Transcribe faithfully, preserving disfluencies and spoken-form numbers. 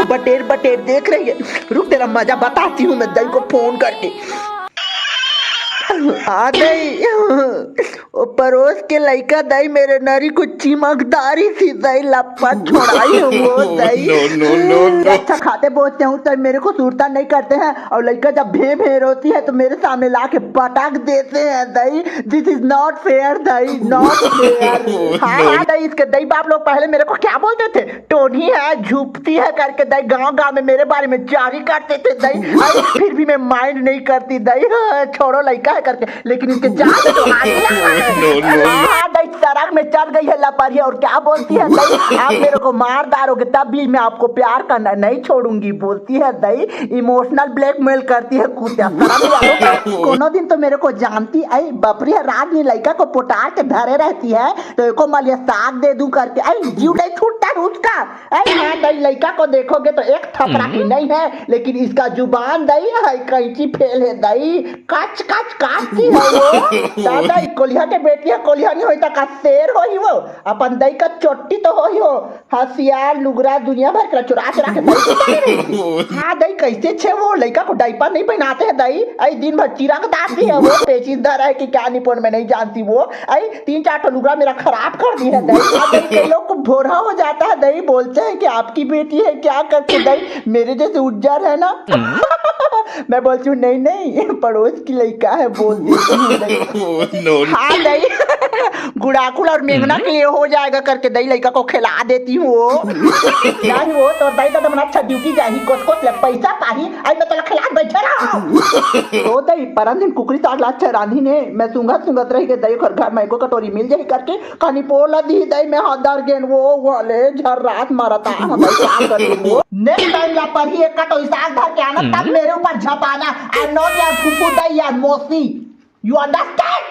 बटेर बटेर देख रही है। रुक, तेरा मजा बताती हूँ मैं दई को फोन करके। हाँ दई, वो पड़ोस के लइका दई मेरे नरी को चिमकदारी थी दई, लप्पा छोड़ाई हूँ वो दई। No, no, no, no। अच्छा खाते बोलते हूँ तो मेरे को सुरता नहीं करते हैं, और लइका जब भे भे रोती है तो मेरे सामने ला के पटक देते हैं दई। This is not fair दई, not fair। हाँ हाँ दई, इसके दई बाप लोग पहले मेरे को क्या बोलते थे, टोनी है, झुपती है करके दई गांव गांव में मेरे बारे में जारी करते थे दई। अरे, फिर भी मैं माइंड नहीं करती दई, हाँ, छोड़ो लइका है करके, लेकिन इसके जान से तो हाथ लगा है। No, no, no। हाँ, दई सड़क में चढ़ गई है लपरिया और क्या बोलती है दई, आप मेरे को मार डालोगे तब भी मैं आपको प्यार करना नहीं छोड़ूंगी बोलती है दई। इमोशनल ब्लैकमेल करती है कुत्ता, शर्म नहीं आवे? कोनो दिन तो मेरे को जानती आई बपरी है, रात में लइका को पोटार के धरे रहती है तो एको मलिया साग दे दूं करके। आई जीव नहीं छूटता है उसका। आई हाँ दई, लइका को देखोगे तो एक थपरा की नहीं है, लेकिन इसका जुबान दई है, कैंची फेल है दई, कच कच काटती है वो। दादा, ई कोलिहा के बेटी है, कोलिहा नहीं होई त का शेर होई वो? अपन दई का चोटी तो होई हो। हसियार लुगरा दुनिया भर के चुरा चुरा के दई के पहने रही। हाँ दई, कैसे छे वो लइका को डायपर नहीं पहनाते हैं दई? आई दिन भर चिरक दाती है वो, पेचिश धरा है कि क्या निपुण मैं नहीं जानती वो। आई तीन चार ठो लुगरा मेरा खराब कर दी है दई। अब दई के लोग को भोरा हो जाता है दई, बोलते हैं कि आपकी बेटी है क्या करके दई, मेरे जैसे उज्जर है ना। मैं बोलती हूँ नहीं नहीं, पड़ोस की लइका है बोल देती हूँ दई। No, no। हाँ दई, गुड़ाकुल और मेघना के लिए हो जाएगा करके दई लइका को खिला देती हूँ। वो नहीं वो तो दई तो मन अच्छा ड्यूटी जाही, कोस कोस ले पैसा पाही, आई मैं तोला खिला बैठे रहा। तो दई परन दिन कुकरी साग ला अच्छा रांधी ने, मैं सुंगत सुंगत रही के दई ओकर घर में एको कटोरी मिल जाही करके कहानी पोला दी दई, मैं हाथ डार गेन वो वाले झर रात मारता हम क्या करी वो। नेक्स्ट टाइम ला पढ़ी एक कटोरी साग धर के आना, तब मेरे ऊपर झपाना। I am not your फूफू दई, your मौसी। You understand?